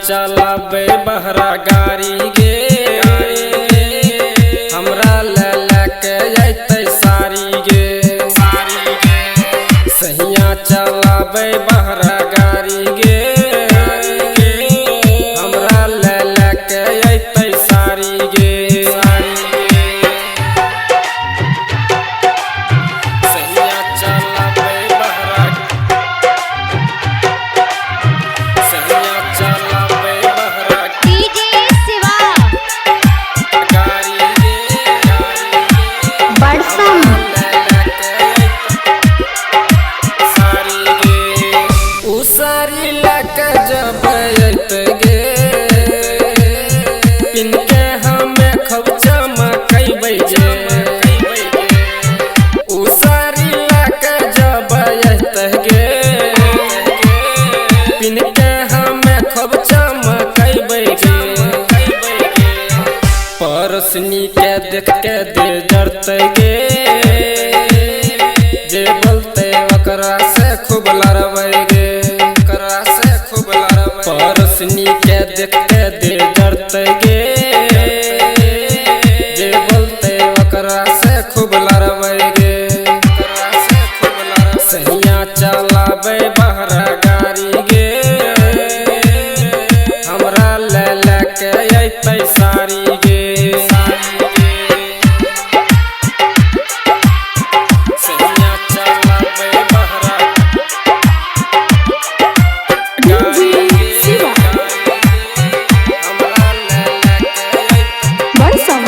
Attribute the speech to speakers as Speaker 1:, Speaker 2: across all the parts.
Speaker 1: चलाबे बहरा गाड़ी गे, हमरा ले लेके अयतै साड़ी गे। सैया चलाबे बहरा गाड़ी गे, हमरा ले लेके अयतै साड़ी गे। सैया चलाबे बहरा, सैया चलाबे बहरा
Speaker 2: डीजे शिवा
Speaker 1: गाड़ी गे,
Speaker 2: बड़सम।
Speaker 1: साड़ी लके जब अयतै गे, पिनके हमे खूब चमकैबै गे। उ साड़ी लके जब अयतै गे, पिनके हमे खूब चमकैबै गे। पड़ोसनी के देख के दे जरतै गे, जे बोलतै ओकरा से खूब लड़बै गे। पड़ोसनी के देख के दे जरतै गे, जे बोलतै ओकरा से खूब लड़बै गे। सैया चलाबै बहरा गाड़ी गे, हमरा ले लेके अयतै साड़ी गे। सैया चलाबै बहरा
Speaker 3: डीजे शिवा
Speaker 1: हमरा ले लेके अयतै
Speaker 3: बड़सम।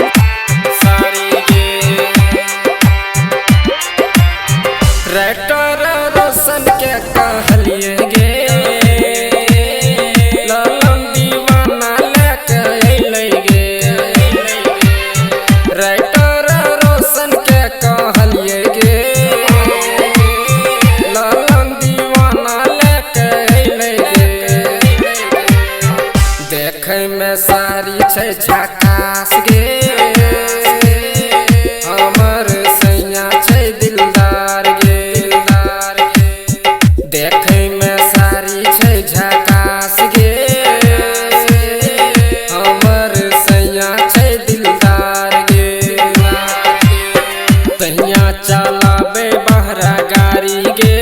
Speaker 1: राइटर रोशन के कहलिए गे, ललन दीवाना लेके अयलै गे। राइटर रोशन के कहलिए गे, ललन दीवाना लेके अयलै गे। देखै में साड़ी छै झकास गे, हमर सैया छै दिलदार गे। देखै में साड़ी छै झकास गे, हमर सैया छै दिलदार गे। सैया चलाबै बहरा गाड़ी गे,